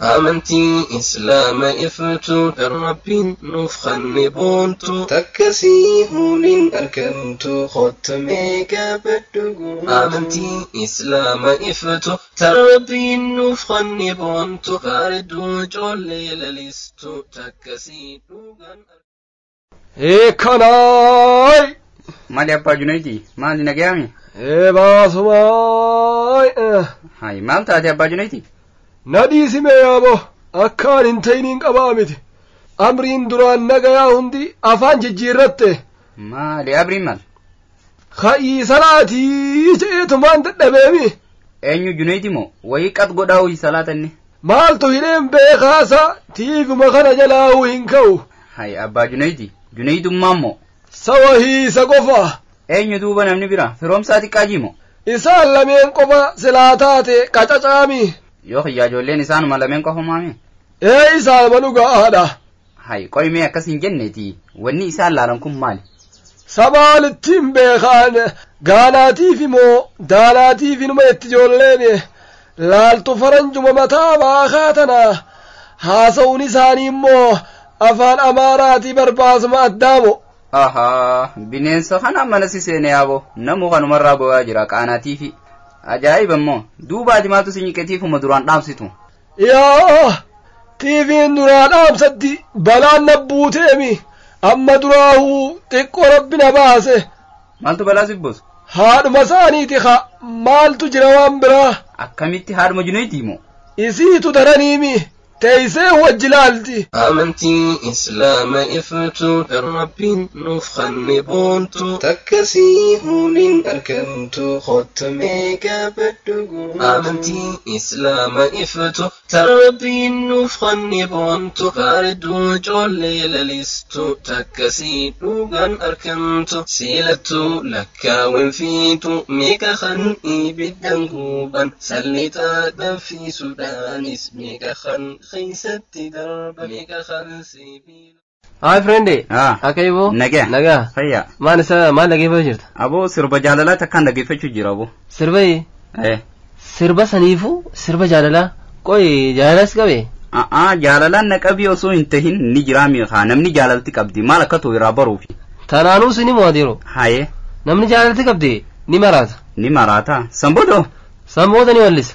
Amantii Islaama iftuu Rabbiin nuuf kenne boontu takkasii huliin argamtu kottamee gaabadhu. Amantii Islaama iftuu Rabbiin nuuf kenne boontu bareedduu ijoollee lalistu takkasii dhugaan. Eekanaay! Maali abbaa Junayti? Maali nagayaami? Ee baasumaay! Hayi maal taate abbaa Junayti? Na dhiisime yaabo akkaan hin ta'iniin qabaa miti. Amriin duraan nagayaa hundi afaan jijjiirratte. Maali abriin maal? Ka'ii salaatii je'eetumaan dadhabeemi. Eenyu Junayti moo? Wayii qat godhaa hojii salaatanni. Maaltu hidheen beekaasa tiifuma kana jalaa'uu hin ka'u. Hayi abbaa Junayti. Junaytummaan moo? Sawa hiisa qofa. Eenyu duuba namni bira? Firoomsaa xiqqaa jimoo? Isaan lameen qofa silaa taate qacacaami. Yoo xiyyaa ijoolleen isaanuma lameen qofa maami? Ee isaanuma dhugaadha. Hayi qoyimee akkas hin jenneeti. Wanni isaan laalan kun maali? Sabaalittiin beekaan gaanaatiif immoo daanaatiif inuma itti ijoolleen laaltu faranjuma mataa baakaa tana haasa'uun isaanii immoo afaan amaaraatii barbaasuma addaamo. Ahaa bineensa kana mana si seene yaaboo namuu kanumarraa bo'aa jira qaanaatiifi. Ajaa'iba immoo duuba ati maaltu si nyiqetiifuma duraan dhaamsitu. Yaa tiiviin duraa dhaamsatti balaan na buuteemi amma duraahuu xiqqoo rabbi na baase. Maaltu balaa si buusu? Haadhuma isaaniiti haa maaltu jira waan biraa. Akkamitti haadhuma Junayti moo? Isiitu daraniimi. Teessee wajji laalti. Amantii Islaama iftuu Rabbiin nuuf kenne boontu takkasii huliin argamtu kottamee gaabadhu. Amantii Islaama iftuu Rabbiin nuuf kenne boontu bareedduu ijoollee lalistu takkasii dhugaan argamtu siilattuu lakkaawwan fiitu meeqa kan ibiddan guban sallixaa danfiisuudhaanis meeqa kan keessatti darba meeqa kan sibiila. Hi friend. Ah. Akka iboo? Nagaa. Nagaa. Fayyaa. Maal isa maal dhaggeeffachaa jirta? Aboo sirba jaalalaa takkaan dhaggeeffachuu jira aboo. Sirba Eh. sirba saniifuu sirba jaalalaa qoy jaalalas qabe? A'aa jaalalaan na qabii osoo hin tahin ni jiraa miikaa namni jaalalti qabdi maal akka ta'u irraa baruufi. Tanaanuu sini mo'ateero. Haye Namni jaalalti qabdi ni maraata. ni maraata. Sanboodoo? Sanboota ni wallisa.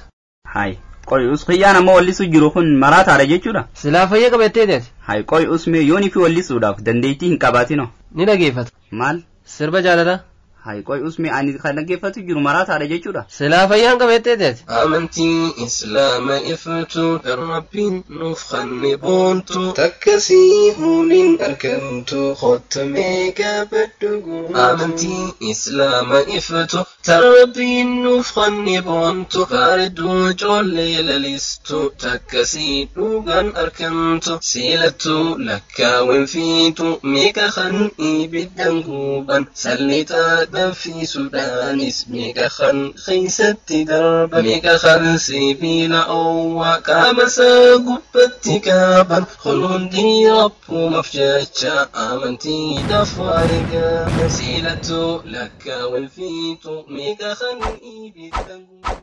Haye qoy us kiyyaan amma wallisuu jiru kun maraataadha jechuudha. Silaa fayya qabattee teeti. Haye qoy usmee yoonii fi wallisuudhaaf dandeettii hin qabaatino. Ni dhaggeeffata. Maal? Sirba jaalalaa. Haye qoy usmee ani kan dhaggeeffatu jiru maraataadha jechuudha. Silaa fayyaan qabattee teeti. Amantii Islaama iftuu Rabbiin nuuf kenne boontu takkasii huliin argamtu kottamee gaabadhu. Amantii Islaama iftuu Rabbiin nuuf kenne boontu bareedduu ijoollee lalistu takkasii dhugaan argamtu siilattuu lakkaawwan fiitu meeqa kan ibiddan guban sallixaa danfiisuudhaanis meeqa kan keessatti darba meeqa kan sibiila oowwaa qaama isaa gubbatti qaban kun hundi rabbumaaf jecha amantiidhaaf waan eegaman siilattuu lakkaawwan fiitu meeqa kan ibiddan guban.